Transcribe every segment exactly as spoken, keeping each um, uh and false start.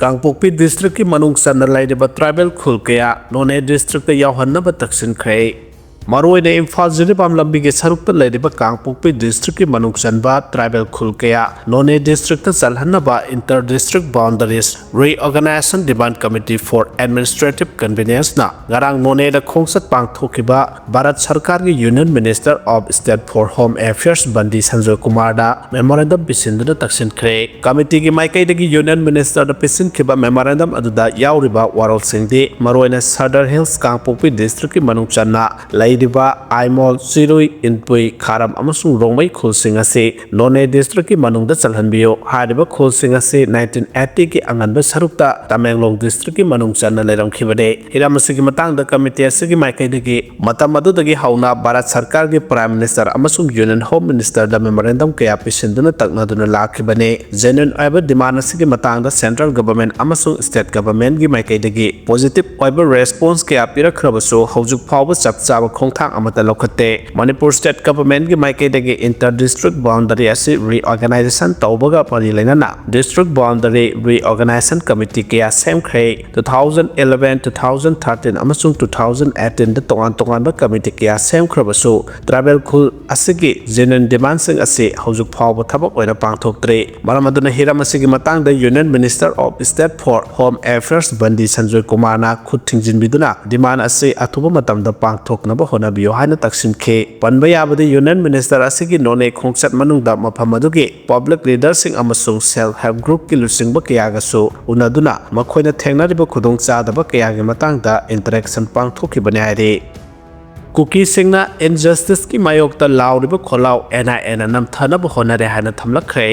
ꯀꯥꯡꯄꯣꯛꯄꯤ ꯗꯤꯁꯇ꯭ꯔꯤꯛꯀꯤ ꯃꯅꯨꯡ ꯆꯟꯅ ꯂꯩꯔꯤꯕ ꯇ꯭ꯔꯥꯏꯕꯦꯜ ꯈꯨꯜ ꯀꯌꯥ ꯅꯣꯅꯦ ꯗꯤꯁꯇ꯭ꯔꯤꯛꯇ ꯌꯥꯎꯍꯟꯅꯕ ꯇꯛꯁꯤꯟꯈ꯭ꯔꯦ꯫ ꯃꯔꯨꯑꯣꯏꯅ ꯏꯝꯐꯥꯜ ꯖꯤꯔꯤꯕꯥꯝ ꯂꯝꯕꯤꯒꯤ ꯁꯔꯨꯛꯇ ꯂꯩꯔꯤꯕ ꯀꯥꯡꯄꯣꯛꯄꯤ ꯗꯤꯁꯇ꯭ꯔꯤꯛꯀꯤ ꯃꯅꯨꯡ ꯆꯟꯕ ꯇ꯭ꯔꯥꯏꯕꯦꯜ ꯈꯨꯜ ꯀꯌꯥ ꯅꯣꯅꯦ ꯗꯤꯁꯇ꯭ꯔꯤꯛꯇ ꯆꯜꯍꯟꯅꯕ Inter District Boundaries Reorganization Demand Committee for Administrative Convenienceꯅ ꯉꯔꯥꯡ ꯅꯣꯅꯦꯗ ꯈꯣꯡꯆꯠ ꯄꯥꯡꯊꯣꯛꯈꯤꯕ ꯚꯥꯔꯠ ꯁꯔꯀꯥꯔꯒꯤ Union Minister of State for Home Affairs Bandi Sanjay ꯀꯨꯃꯥꯔꯗ ꯃꯦꯃꯣꯔꯦꯟꯗꯝ ꯄꯤꯁꯤꯟꯗꯨꯅ ꯇꯛꯁꯤꯟꯈ꯭ꯔꯦ꯫ ꯀꯃꯤꯇꯤꯒꯤ ꯃꯥꯏꯀꯩꯗꯒꯤ Union Ministerꯗ ꯄꯤꯁꯤꯟꯈꯤꯕ ꯃꯦꯃꯣꯔꯦꯟꯗꯝ ꯑꯗꯨꯗ ꯌꯥꯎꯔꯤꯕ ꯋꯥꯔꯣꯜꯁꯤꯡꯗꯤ ꯃꯔꯨꯑꯣꯏꯅ ꯁꯗꯔ ꯍꯤꯜꯁ ꯀꯥꯡꯄꯣꯛꯄꯤ ꯗꯤꯁꯇ꯭ꯔꯤꯛꯀꯤ ꯃꯅꯨꯡ ꯆꯟꯅ ꯂꯩꯔꯤꯕ ꯑꯥꯏꯃꯣꯜ, ꯆꯤꯔꯨꯏ, ꯏꯟꯄꯨꯏ, ꯈꯥꯔꯝ ꯑꯃꯁꯨꯡ ꯔꯣꯡꯃꯩ ꯈꯨꯜꯁꯤꯡ ꯑꯁꯤ ꯅꯣꯅꯦ ꯗꯤꯁꯇ꯭ꯔꯤꯛꯀꯤ ꯃꯅꯨꯡꯗ ꯆꯜꯍꯟꯕꯤꯌꯨ꯫ ꯍꯥꯏꯔꯤꯕ ꯈꯨꯜꯁꯤꯡ ꯑꯁꯤ nineteen eightyꯒꯤ ꯑꯉꯟꯕ ꯁꯔꯨꯛꯇ ꯇꯃꯦꯡꯂꯣꯡ ꯗꯤꯁꯇ꯭ꯔꯤꯛꯀꯤ ꯃꯅꯨꯡ ꯆꯟꯅ ꯂꯩꯔꯝꯈꯤꯕꯅꯤ꯫ ꯍꯤꯔꯝ ꯑꯁꯤꯒꯤ ꯃꯇꯥꯡꯗ ꯀꯃꯤꯇꯤ ꯑꯁꯤꯒꯤ ꯃꯥꯏꯀꯩꯗꯒꯤ ꯃꯇꯝ ꯑꯗꯨꯗꯒꯤ ꯍꯧꯅ ꯚꯥꯔꯠ ꯁꯔꯀꯥꯔꯒꯤ Prime Minister ꯑꯃꯁꯨꯡ Union Home Ministerꯗ ꯃꯦꯃꯣꯔꯦꯟꯗꯝ ꯀꯌꯥ ꯄꯤꯁꯤꯟꯗꯨꯅ ꯇꯛꯅꯗꯨꯅ ꯂꯥꯛꯈꯤꯕꯅꯤ꯫ Genuine ꯑꯣꯏꯕ demand ꯑꯁꯤꯒꯤ ꯃꯇꯥꯡꯗ Central Government ꯑꯃꯁꯨꯡ State Governmentꯀꯤ ꯃꯥꯏꯀꯩꯗꯒꯤ positive ꯑꯣꯏꯕ response ꯀꯌꯥ ꯄꯤꯔꯛꯈ꯭ꯔꯕꯁꯨ ꯍꯧꯖꯤꯛ ꯐꯥꯎꯕ ꯆꯞ ꯆꯥꯕ ꯈꯣꯡꯊꯥꯡ ꯑꯃꯠꯇ ꯂꯧꯈꯠꯇꯦ꯫ ꯃꯅꯤꯄꯨꯔ State Governmentꯀꯤ ꯃꯥꯏꯀꯩꯗꯒꯤ Inter District Boundary ꯑꯁꯤ reorganization ꯇꯧꯕꯒ ꯃꯔꯤ ꯂꯩꯅꯅ District Boundary Reorganization Committee ꯀꯌꯥ ꯁꯦꯝꯈ꯭ꯔꯦ꯫ Two thousand eleven, two thousand thirteen ꯑꯃꯁꯨꯡ two thousand eighteenꯗ ꯇꯣꯉꯥꯟ ꯇꯣꯉꯥꯟꯕ ꯀꯃꯤꯇꯤ ꯀꯌꯥ ꯁꯦꯝꯈ꯭ꯔꯕꯁꯨ ꯇ꯭ꯔꯥꯏꯕꯦꯜ ꯈꯨꯜ ꯑꯁꯤꯒꯤ genuine demandꯁꯤꯡ ꯑꯁꯤ ꯍꯧꯖꯤꯛ ꯐꯥꯎꯕ ꯊꯕꯛ ꯑꯣꯏꯅ ꯄꯥꯡꯊꯣꯛꯇ꯭ꯔꯤ꯫ ꯃꯔꯝ ꯑꯗꯨꯅ ꯍꯤꯔꯝ ꯑꯁꯤꯒꯤ ꯃꯇꯥꯡꯗ Union Minister of State for Home Affairs Bandi Sanjoy ꯀꯨꯃꯥꯔꯅ ꯈꯨꯠ ꯊꯤꯡꯖꯤꯟꯕꯤꯗꯨꯅ demand ꯑꯁꯤ ꯑꯊꯨꯕ ꯃꯇꯝꯗ ꯄꯥꯡꯊꯣꯛꯅꯕ ꯍꯣꯠꯅꯕꯤꯌꯨ ꯍꯥꯏꯅ ꯇꯛꯁꯤꯟꯈꯤ꯫ ꯄꯟꯕ ꯌꯥꯕꯗꯤ Union Minister ꯑꯁꯤꯒꯤ ꯅꯣꯅꯦ ꯈꯣꯡꯆꯠ ꯃꯅꯨꯡꯗ ꯃꯐꯝ ꯑꯗꯨꯒꯤ public leaderꯁꯤꯡ ꯑꯃꯁꯨꯡ self help groupꯀꯤ ꯂꯨꯆꯤꯡꯕ ꯀꯌꯥꯒꯁꯨ ꯎꯅꯗꯨꯅ ꯃꯈꯣꯏꯅ ꯊꯦꯡꯅꯔꯤꯕ ꯈꯨꯗꯣꯡꯆꯥꯗꯕ ꯀꯌꯥꯒꯤ ꯃꯇꯥꯡꯗ interaction ꯄꯥꯡꯊꯣꯛꯈꯤꯕꯅꯤ ꯍꯥꯏꯔꯤ꯫ ꯀꯨꯀꯤꯁꯤꯡꯅ injusticeꯀꯤ ꯃꯥꯌꯣꯛꯇ ꯂꯥꯎꯔꯤꯕ ꯈꯣꯜꯂꯥꯎ NIAꯅ ꯅꯝꯊꯅꯕ ꯍꯣꯠꯅꯔꯦ ꯍꯥꯏꯅ ꯊꯝꯂꯛꯈ꯭ꯔꯦ꯫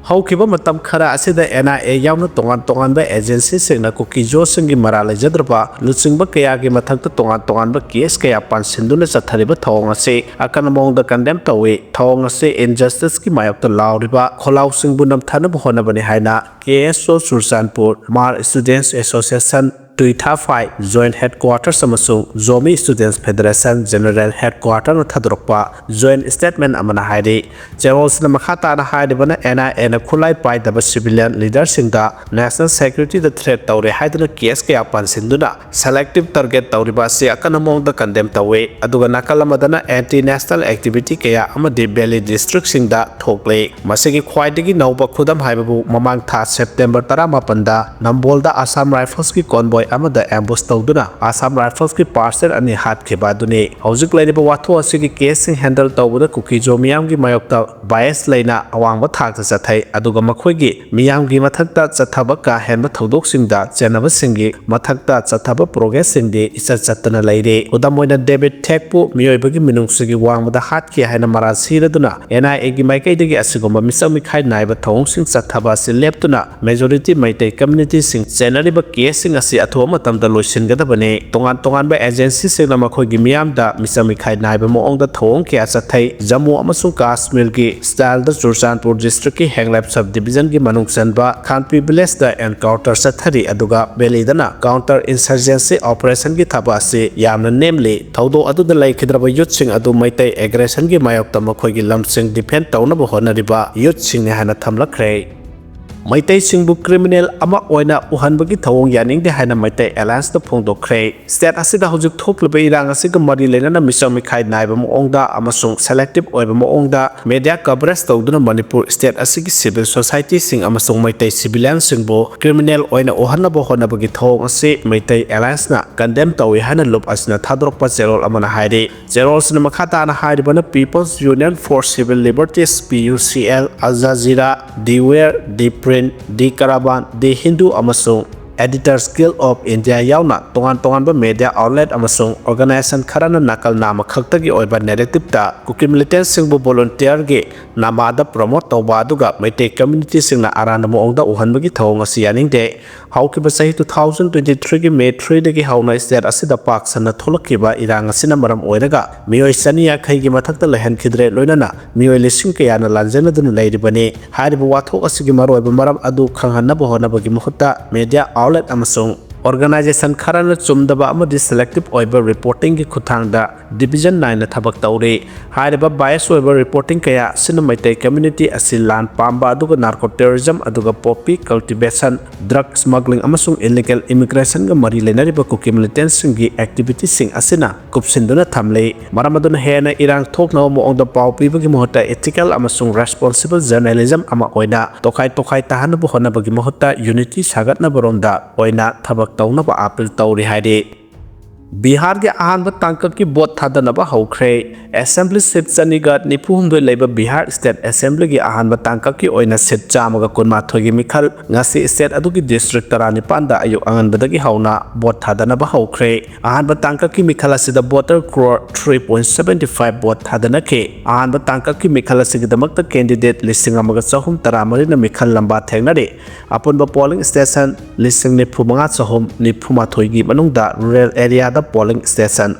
ꯍꯧꯈꯤꯕ ꯃꯇꯝ ꯈꯔ ꯑꯁꯤꯗ NIA ꯌꯥꯎꯅ ꯇꯣꯉꯥꯟ ꯇꯣꯉꯥꯟꯕ agencyꯁꯤꯡꯅ ꯀꯨꯀꯤ ꯖꯣꯁꯤꯡꯒꯤ ꯃꯔꯥꯜ ꯂꯩꯖꯗ꯭ꯔꯕ ꯂꯨꯆꯤꯡꯕ ꯀꯌꯥꯒꯤ ꯃꯊꯛꯇ ꯇꯣꯉꯥꯟ ꯇꯣꯉꯥꯟꯕ case ꯀꯌꯥ ꯄꯥꯟꯁꯤꯟꯗꯨꯅ ꯆꯠꯊꯔꯤꯕ ꯊꯧꯑꯣꯡ ꯑꯁꯤ ꯑꯀꯟꯕ ꯃꯑꯣꯡꯗ condemn ꯇꯧꯏ꯫ ꯊꯧꯑꯣꯡ ꯑꯁꯤ injusticeꯀꯤ ꯃꯥꯌꯣꯛꯇ ꯂꯥꯎꯔꯤꯕ ꯈꯣꯜꯂꯥꯎꯁꯤꯡꯕꯨ ꯅꯝꯊꯅꯕ ꯍꯣꯠꯅꯕꯅꯤ ꯍꯥꯏꯅ KSO Churachandpur, Hmar Students Association, ꯇꯨꯏꯊꯥꯐꯥꯏ Joint Headquarters ꯑꯃꯁꯨꯡ Zomi Students Federation General Headquarterꯅ ꯊꯥꯗꯣꯔꯛꯄ joint statement ꯑꯃꯅ ꯍꯥꯏꯔꯤ꯫ ꯆꯦꯔꯣꯜꯁꯤꯅ ꯃꯈꯥ ꯇꯥꯅ ꯍꯥꯏꯔꯤꯕꯅ, NIAꯅ ꯈꯨꯠꯂꯥꯏ ꯄꯥꯏꯗꯕ civilian leaderꯁꯤꯡꯗ national securityꯗ threat ꯇꯧꯔꯦ ꯍꯥꯏꯗꯨꯅ case ꯀꯌꯥ ꯄꯥꯟꯁꯤꯟꯗꯨꯅ selective target ꯇꯧꯔꯤꯕ ꯑꯁꯤ ꯑꯀꯟꯕ ꯃꯑꯣꯡꯗ condemn ꯇꯧꯏ꯫ ꯑꯗꯨꯒ ꯅꯥꯀꯜ ꯑꯃꯗꯅ anti national activity ꯀꯌꯥ ꯑꯃꯗꯤ Valley districtꯁꯤꯡꯗ ꯊꯣꯛꯂꯤ꯫ ꯃꯁꯤꯒꯤ ꯈ꯭ꯋꯥꯏꯗꯒꯤ ꯅꯧꯕ ꯈꯨꯗꯝ ꯍꯥꯏꯕꯕꯨ ꯃꯃꯥꯡ ꯊꯥ September ꯇꯔꯥꯃꯥꯄꯟꯗ ꯅꯝꯕꯣꯜꯗ Assam Riflesꯀꯤ convoy ꯑꯃꯗ ambush ꯇꯧꯗꯨꯅ Assam Riflesꯀꯤ personnel ꯑꯅꯤ ꯍꯥꯠꯈꯤꯕ ꯑꯗꯨꯅꯤ꯫ ꯍꯧꯖꯤꯛ ꯂꯩꯔꯤꯕ ꯋꯥꯊꯣꯛ ꯑꯁꯤꯒꯤ caseꯁꯤꯡ handle ꯇꯧꯕꯗ ꯀꯨꯀꯤ-ꯖꯣ ꯃꯤꯌꯥꯝꯒꯤ ꯃꯥꯌꯣꯛꯇ bias ꯂꯩꯅ ꯑꯋꯥꯡꯕ ꯊꯥꯛꯇ ꯆꯠꯊꯩ, ꯑꯗꯨꯒ ꯃꯈꯣꯏꯒꯤ ꯃꯤꯌꯥꯝꯒꯤ ꯃꯊꯛꯇ ꯆꯠꯊꯕ ꯀꯥ ꯍꯦꯟꯕ ꯊꯧꯗꯣꯛꯁꯤꯡꯗ ꯆꯦꯟꯅꯕꯁꯤꯡꯒꯤ ꯃꯊꯛꯇ ꯆꯠꯊꯕ progressꯁꯤꯡꯗꯤ ꯏꯆꯠ ꯆꯠꯇꯅ ꯂꯩꯔꯤ꯫ ꯈꯨꯗꯝ ꯑꯣꯏꯅ, ꯗꯦꯕꯤꯠ ꯊꯦꯛꯄꯨ ꯃꯤꯑꯣꯏꯕꯒꯤ ꯃꯤꯅꯨꯡꯁꯤꯒꯤ ꯋꯥꯡꯃꯗ ꯍꯥꯠꯈꯤ ꯍꯥꯏꯅ ꯃꯔꯥꯜ ꯁꯤꯔꯗꯨꯅ NIAꯒꯤ ꯃꯥꯏꯀꯩꯗꯒꯤ ꯑꯁꯤꯒꯨꯝꯕ ꯃꯤꯆꯪ ꯃꯤꯈꯥꯏ ꯅꯥꯏꯕ ꯊꯧꯑꯣꯡꯁꯤꯡ ꯆꯠꯊꯕ ꯑꯁꯤ ꯂꯦꯞꯇꯨꯅ majority ꯃꯩꯇꯩ communityꯁꯤꯡ ꯆꯦꯟꯅꯔꯤꯕ caseꯁꯤꯡ ꯑꯁꯤ ꯑꯊꯨꯕ ꯃꯇꯝꯗ ꯂꯣꯏꯁꯤꯟꯒꯗꯕꯅꯤ꯫ ꯇꯣꯉꯥꯟ ꯇꯣꯉꯥꯟꯕ agencyꯁꯤꯡꯅ ꯃꯈꯣꯏꯒꯤ ꯃꯤꯌꯥꯝꯗ ꯃꯤꯆꯪ ꯃꯤꯈꯥꯏ ꯅꯥꯏꯕ ꯃꯑꯣꯡꯗ ꯊꯧꯑꯣꯡ ꯀꯌꯥ ꯆꯠꯊꯩ꯫ ꯖꯝꯃꯨ ꯑꯃꯁꯨꯡ ꯀꯥꯁꯃꯤꯔꯒꯤ styleꯗ ꯆꯨꯔꯆꯥꯟꯄꯨꯔ districtꯀꯤ ꯍꯦꯡꯂꯦꯞ sub divisionꯒꯤ ꯃꯅꯨꯡ ꯆꯟꯕ ꯈꯥꯟꯄꯤ villageꯗ encounter ꯆꯠꯊꯔꯤ, ꯑꯗꯨꯒ Valleyꯗꯅ counter insurgency operationꯒꯤ ꯊꯕꯛ ꯑꯁꯤ ꯌꯥꯝꯅ ꯅꯦꯝꯂꯤ꯫ ꯊꯧꯗꯣꯛ ꯑꯗꯨꯗ ꯂꯩꯈꯤꯗ꯭ꯔꯕ youthꯁꯤꯡ ꯑꯗꯨ ꯃꯩꯇꯩ aggressionꯒꯤ ꯃꯥꯌꯣꯛꯇ ꯃꯈꯣꯏꯒꯤ ꯂꯝꯁꯤꯡ defend ꯇꯧꯅꯕ ꯍꯣꯠꯅꯔꯤꯕ youthꯁꯤꯡꯅꯤ ꯍꯥꯏꯅ ꯊꯝꯂꯛꯈ꯭ꯔꯦ꯫ ꯃꯩꯇꯩꯁꯤꯡꯕꯨ criminal ꯑꯃ ꯑꯣꯏꯅ ꯎꯍꯟꯕꯒꯤ ꯊꯧꯑꯣꯡ ꯌꯥꯅꯤꯡꯗꯦ ꯍꯥꯏꯅ ꯃꯩꯇꯩ Allianceꯅ ꯐꯣꯡꯗꯣꯛꯈ꯭ꯔꯦ꯫ State ꯑꯁꯤꯗ ꯍꯧꯖꯤꯛ ꯊꯣꯛꯂꯤꯕ ꯏꯔꯥꯡ ꯑꯁꯤꯒ ꯃꯔꯤ ꯂꯩꯅꯅ ꯃꯤꯆꯪ ꯃꯤꯈꯥꯏ ꯅꯥꯏꯕ ꯃꯑꯣꯡꯗ ꯑꯃꯁꯨꯡ selective ꯑꯣꯏꯕ ꯃꯑꯣꯡꯗ media coverage ꯇꯧꯗꯨꯅ ꯃꯅꯤꯄꯨꯔ state ꯑꯁꯤꯒꯤ civil societyꯁꯤꯡ ꯑꯃꯁꯨꯡ ꯃꯩꯇꯩ civilianꯁꯤꯡꯕꯨ criminal ꯑꯣꯏꯅ ꯎꯍꯟꯅꯕ ꯍꯣꯠꯅꯕꯒꯤ ꯊꯧꯑꯣꯡ ꯑꯁꯤ ꯃꯩꯇꯩ Allianceꯅ condemn ꯇꯧꯏ ꯍꯥꯏꯅ ꯂꯨꯞ ꯑꯁꯤꯅ ꯊꯥꯗꯣꯔꯛꯄ ꯆꯦꯔꯣꯜ ꯑꯃꯅ ꯍꯥꯏꯔꯤ꯫ ꯆꯦꯔꯣꯜꯁꯤꯅ ꯃꯈꯥ ꯇꯥꯅ ꯍꯥꯏꯔꯤꯕꯅ, People's Union for Civil Liberties, PUCL, Al Jazeera, The Wire, The Print, The Caravan, The Hindu ꯑꯃꯁꯨꯡ Editors Guild of India ꯌꯥꯎꯅ ꯇꯣꯉꯥꯟ ꯇꯣꯉꯥꯟꯕ media outlet ꯑꯃꯁꯨꯡ organization ꯈꯔꯅ ꯅꯥꯀꯜ ꯅꯥꯝꯃ ꯈꯛꯇꯒꯤ ꯑꯣꯏꯕ narrativeꯇ ꯀꯨꯀꯤ militantꯁꯤꯡꯕꯨ volunteerꯒꯤ ꯅꯥꯃꯥꯗ promote ꯇꯧꯕ ꯑꯗꯨꯒ ꯃꯩꯇꯩ communityꯁꯤꯡꯅ ꯑꯔꯥꯟꯕ ꯃꯑꯣꯡꯗ ꯎꯍꯟꯕꯒꯤ ꯊꯧꯑꯣꯡ ꯑꯁꯤ ꯌꯥꯅꯤꯡꯗꯦ꯫ ꯍꯧꯈꯤꯕ ꯆꯍꯤ two thousand twenty threeꯒꯤ May threeꯗꯒꯤ ꯍꯧꯅ state ꯑꯁꯤꯗ ꯄꯥꯛ ꯁꯟꯅ ꯊꯣꯛꯂꯛꯈꯤꯕ ꯏꯔꯥꯡ ꯑꯁꯤꯅ ꯃꯔꯝ ꯑꯣꯏꯔꯒ ꯃꯤꯑꯣꯏ ꯆꯅꯤ ꯌꯥꯡꯈꯩꯒꯤ ꯃꯊꯛꯇ ꯂꯩꯍꯟꯈꯤꯗ꯭ꯔꯦ, ꯂꯣꯏꯅꯅ ꯃꯤꯑꯣꯏ ꯂꯤꯁꯤꯡ ꯀꯌꯥꯅ ꯂꯥꯟꯖꯦꯟꯅꯗꯨꯅ ꯂꯩꯔꯤꯕꯅꯤ꯫ ꯍꯥꯏꯔꯤꯕ ꯋꯥꯊꯣꯛ ꯑꯁꯤꯒꯤ ꯃꯔꯨꯑꯣꯏꯕ ꯃꯔꯝ ꯑꯗꯨ ꯈꯪꯍꯟꯅꯕ ꯍꯣꯠꯅꯕꯒꯤ ꯃꯍꯨꯠꯇ media outlet ꯑꯃꯁꯨꯡ ꯑꯣꯔꯒꯅꯥꯏꯖꯦꯁꯟ ꯈꯔꯅ ꯆꯨꯝꯗꯕ ꯑꯃꯗꯤ ꯁꯦꯂꯦꯛꯇꯤꯚ ꯑꯣꯏꯕ ꯔꯤꯄꯣꯔꯇꯤꯡꯒꯤ ꯈꯨꯠꯊꯥꯡꯗ ꯗꯤꯚꯤꯖꯟ ꯅꯥꯏꯅ ꯊꯕꯛ ꯇꯧꯔꯤ꯫ ꯍꯥꯏꯔꯤꯕ ꯕꯥꯏꯁ ꯑꯣꯏꯕ ꯔꯤꯄꯣꯔꯇꯤꯡ ꯀꯌꯥ ꯑꯁꯤꯅ ꯃꯩꯇꯩ ꯀꯝꯃ꯭ꯌꯨꯅꯤꯇꯤ ꯑꯁꯤ ꯂꯥꯟ ꯄꯥꯝꯕ ꯑꯗꯨꯒ ꯅꯥꯔꯀꯣ ꯇꯦꯔꯣꯔꯤꯖꯝ ꯑꯗꯨꯒ ꯄꯣꯄꯤ ꯀꯜꯇꯤꯚꯦꯁꯟ, ꯗ꯭ꯔꯒ ꯁ꯭ꯃꯒ꯭ꯂꯤꯡ ꯑꯃꯁꯨꯡ ꯏꯂꯤꯒꯦꯜ ꯏꯃꯤꯒ꯭ꯔꯦꯁꯟꯒ ꯃꯔꯤ ꯂꯩꯅꯔꯤꯕ ꯀꯨꯀꯤ ꯃꯤꯂꯤꯇꯦꯟꯠꯁꯤꯡꯒꯤ ꯑꯦꯛꯇꯤꯚꯤꯇꯤꯁꯤꯡ ꯑꯁꯤꯅ ꯀꯨꯞꯁꯤꯟꯗꯨꯅ ꯊꯝꯂꯤ꯫ ꯃꯔꯝ ꯑꯗꯨꯅ ꯍꯦꯟꯅ ꯏꯔꯥꯡ ꯊꯣꯛꯅꯕ ꯃꯑꯣꯡꯗ ꯄꯥꯎ ꯄꯤꯕꯒꯤ ꯃꯍꯨꯠꯇ ꯏꯊꯤꯀꯦꯜ ꯑꯃꯁꯨꯡ ꯔꯦꯁꯄꯣꯟꯁꯤꯕꯜ ꯖꯔꯅꯦꯂꯤꯖꯝ ꯑꯃ ꯑꯣꯏꯅ ꯇꯣꯈꯥꯏ ꯇꯣꯈꯥꯏ ꯇꯥꯍꯟꯅꯕ ꯍꯣꯠꯅꯕꯒꯤ ꯃꯍꯨꯠꯇ ꯌꯨꯅꯤꯇꯤ ꯁꯥꯒꯠꯅꯕꯔꯣꯝꯗ ꯑꯣꯏꯅ ꯊꯕꯛ ꯇꯧꯅꯕ ꯑꯥꯄꯤꯜ ꯇꯧꯔꯤ ꯍꯥꯏꯔꯤ꯫ ꯕꯤꯍꯥꯔꯒꯤ ꯑꯍꯥꯟꯕ ꯇꯥꯡꯀꯛꯀꯤ ꯚꯣꯠ ꯊꯥꯗꯅꯕ ꯍꯧꯈ꯭ꯔꯦ꯫ ꯑꯦꯁꯦꯝꯕ꯭ꯂꯤ ꯁꯤꯠ ꯆꯅꯤꯒ ꯅꯤꯐꯨ ꯍꯨꯝꯗꯣꯏ ꯂꯩꯕ ꯕꯤꯍꯥꯔ ꯁ꯭ꯇꯦꯠ ꯑꯦꯁꯦꯝꯕ꯭ꯂꯤꯒꯤ ꯑꯍꯥꯟꯕ ꯇꯥꯡꯀꯛꯀꯤ ꯑꯣꯏꯅ ꯁꯤꯠ ꯆꯥꯝꯃꯒ ꯀꯨꯟꯃꯥꯊꯣꯏꯒꯤ ꯃꯤꯈꯜ ꯉꯁꯤ ꯁ꯭ꯇꯦꯠ ꯑꯗꯨꯒꯤ ꯗꯤꯁꯇ꯭ꯔꯤꯛ ꯇꯔꯥꯅꯤꯄꯥꯟꯗ ꯑꯌꯨꯛ ꯑꯉꯟꯕꯗꯒꯤ ꯍꯧꯅ ꯚꯣꯠ ꯊꯥꯗꯅꯕ ꯍꯧꯈ꯭ꯔꯦ꯫ ꯑꯍꯥꯟꯕ ꯇꯥꯡꯀꯛꯀꯤ ꯃꯤꯈꯜ ꯑꯁꯤꯗ voter crore three point seventy five vote ꯊꯥꯗꯅꯈꯤ꯫ ꯑꯍꯥꯟꯕ ꯇꯥꯡꯀꯛꯀꯤ ꯃꯤꯈꯜ ꯑꯁꯤꯒꯤꯗꯃꯛꯇ ꯀꯦꯟꯗꯤꯗꯦꯠ ꯂꯤꯁꯤꯡ ꯑꯃꯒ ꯆꯍꯨꯝ ꯇꯔꯥꯃꯔꯤꯅ ꯃꯤꯈꯜ ꯂꯝꯕꯥ ꯊꯦꯡꯅꯔꯤ꯫ ꯑꯄꯨꯟꯕ ꯄꯣꯂꯤꯡ ꯁ꯭ꯇꯦꯁꯟ ꯂꯤꯁꯤꯡ ꯅꯤꯐꯨ ꯃꯉꯥ ꯆꯍꯨꯝ ꯅꯤꯐꯨ ꯃꯥꯊꯣꯏꯒꯤ ꯃꯅꯨꯡꯗ ꯔꯨꯔꯦꯜ ꯑꯦꯔꯤꯌꯥꯗ ꯄꯣꯂꯤꯡ ꯁ꯭ꯇꯦꯁꯟ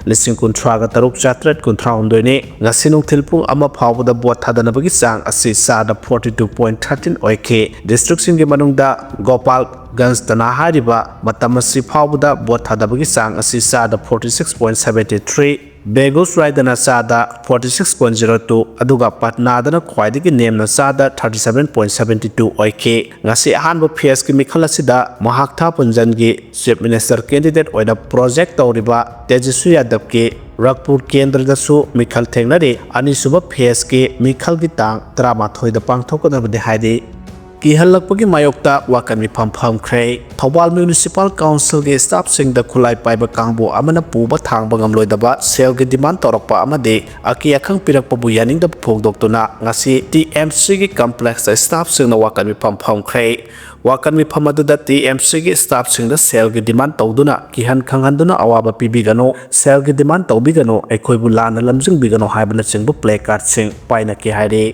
ꯂꯤꯁꯤꯡ ꯀꯨꯟꯊ꯭ꯔꯥꯒ ꯇꯔꯨꯛ ꯆꯥꯇ꯭ꯔꯦꯠ ꯀꯨꯟꯊ꯭ꯔꯥ ꯍꯨꯝꯗꯣꯏꯅꯤ꯫ ꯉꯁꯤ ꯅꯨꯡꯊꯤꯜ ꯄꯨꯡ ꯑꯃ ꯐꯥꯎꯕꯗ ꯚꯣꯠ ꯊꯥꯗꯅꯕꯒꯤ ꯆꯥꯡ ꯑꯁꯤ ꯆꯥꯗ ꯐꯣꯔꯇꯤ ꯇꯨ ꯄꯣꯏꯟꯠ ꯊꯥꯔꯇꯤꯟ ꯑꯣꯏꯈꯤ꯫ ꯗꯤꯁꯇ꯭ꯔꯤꯛꯁꯤꯡꯒꯤ ꯃꯅꯨꯡꯗ ꯒꯣꯄꯥꯜꯒꯟꯖꯇꯅ ꯍꯥꯏꯔꯤꯕ ꯃꯇꯝ ꯑꯁꯤ ꯐꯥꯎꯕꯗ ꯚꯣꯠ ꯊꯥꯗꯕꯒꯤ ꯆꯥꯡ ꯑꯁꯤ ꯆꯥꯗ forty six point seventy three, ꯕꯦꯒꯨꯁꯔꯥꯏꯗꯅ ꯆꯥꯗ forty six point zero two, ꯑꯗꯨꯒ ꯄꯠꯅꯥꯗꯅ ꯈ꯭ꯋꯥꯏꯗꯒꯤ ꯅꯦꯝꯅ ꯆꯥꯗ thirty seven point seventy two ꯑꯣꯏꯈꯤ꯫ ꯉꯁꯤ ꯑꯍꯥꯟꯕ ꯐꯦꯖꯀꯤ ꯃꯤꯈꯜ ꯑꯁꯤꯗ ꯃꯍꯥꯛꯊꯥ ꯄꯨꯟꯖꯟꯒꯤ ꯆꯤꯐ ꯃꯤꯅꯤꯁꯇꯔ ꯀꯦꯟꯗꯤꯗꯦꯠ ꯑꯣꯏꯅ ꯄ꯭ꯔꯣꯖꯦꯛ ꯇꯧꯔꯤꯕ ꯇꯦꯖꯁ꯭ꯋꯤ ꯌꯥꯗꯕꯀꯤ ꯔꯥꯖꯄꯨꯔ ꯀꯦꯟꯗ꯭ꯔꯗꯁꯨ ꯃꯤꯈꯜ ꯊꯦꯡꯅꯔꯤ꯫ ꯑꯅꯤꯁꯨꯕ ꯐꯦꯖꯀꯤ ꯃꯤꯈꯜꯒꯤ ꯇꯥꯡ ꯇꯔꯥꯃꯥꯊꯣꯏꯗ ꯄꯥꯡꯊꯣꯛꯀꯗꯕꯅꯤ ꯍꯥꯏꯔꯤ꯫ ꯀꯤꯍꯜꯂꯛꯄꯒꯤ ꯃꯥꯌꯣꯛꯇ ꯋꯥꯀꯟ ꯃꯤꯐꯝ ꯐꯝꯈ꯭ꯔꯦ꯫ ꯊꯧꯕꯥꯜ ꯃ꯭ꯌꯨꯅꯤꯁꯤꯄꯥꯜ ꯀꯥꯎꯟꯁꯤꯜꯒꯤ ꯁ꯭ꯇꯥꯐꯁꯤꯡꯗ ꯈꯨꯠꯂꯥꯏ ꯄꯥꯏꯕ ꯀꯥꯡꯕꯨ ꯑꯃꯅ ꯄꯨꯕ ꯊꯥꯡꯕ ꯉꯝꯂꯣꯏꯗꯕ ꯁꯦꯜꯒꯤ ꯗꯤꯃꯥꯟ ꯇꯧꯔꯛꯄ ꯑꯃꯗꯤ ꯑꯀꯤ ꯑꯈꯪ ꯄꯤꯔꯛꯄꯕꯨ ꯌꯥꯅꯤꯡꯗꯕ ꯐꯣꯡꯗꯣꯛꯇꯨꯅ ꯉꯁꯤ ꯇꯤ ꯑꯦꯝ ꯁꯤꯒꯤ ꯀꯝꯄ꯭ꯂꯦꯛꯁꯇ ꯁ꯭ꯇꯥꯐꯁꯤꯡꯅ ꯋꯥꯀꯟ ꯃꯤꯐꯝ ꯐꯝꯈ꯭ꯔꯦ꯫ ꯋꯥꯀꯟ ꯃꯤꯐꯝ ꯑꯗꯨꯗ ꯇꯤ ꯑꯦꯝ ꯁꯤꯒꯤ ꯁ꯭ꯇꯥꯐꯁꯤꯡꯗ ꯁꯦꯜꯒꯤ ꯗꯤꯃꯥꯟ ꯇꯧꯗꯨꯅ ꯀꯤꯍꯟ ꯈꯪꯍꯟꯗꯨꯅ ꯑꯋꯥꯕ ꯄꯤꯕꯤꯒꯅꯨ, ꯁꯦꯜꯒꯤ ꯗꯤꯃꯥꯟ ꯇꯧꯕꯤꯒꯅꯨ, ꯑꯩꯈꯣꯏꯕꯨ ꯂꯥꯟꯅ ꯂꯝꯖꯤꯡꯕꯤꯒꯅꯨ ꯍꯥꯏꯕꯅꯆꯤꯡꯕ ꯄ꯭ꯂꯦ ꯀꯥꯔꯗꯁꯤꯡ ꯄꯥꯏꯅꯈꯤ ꯍꯥꯏꯔꯤ꯫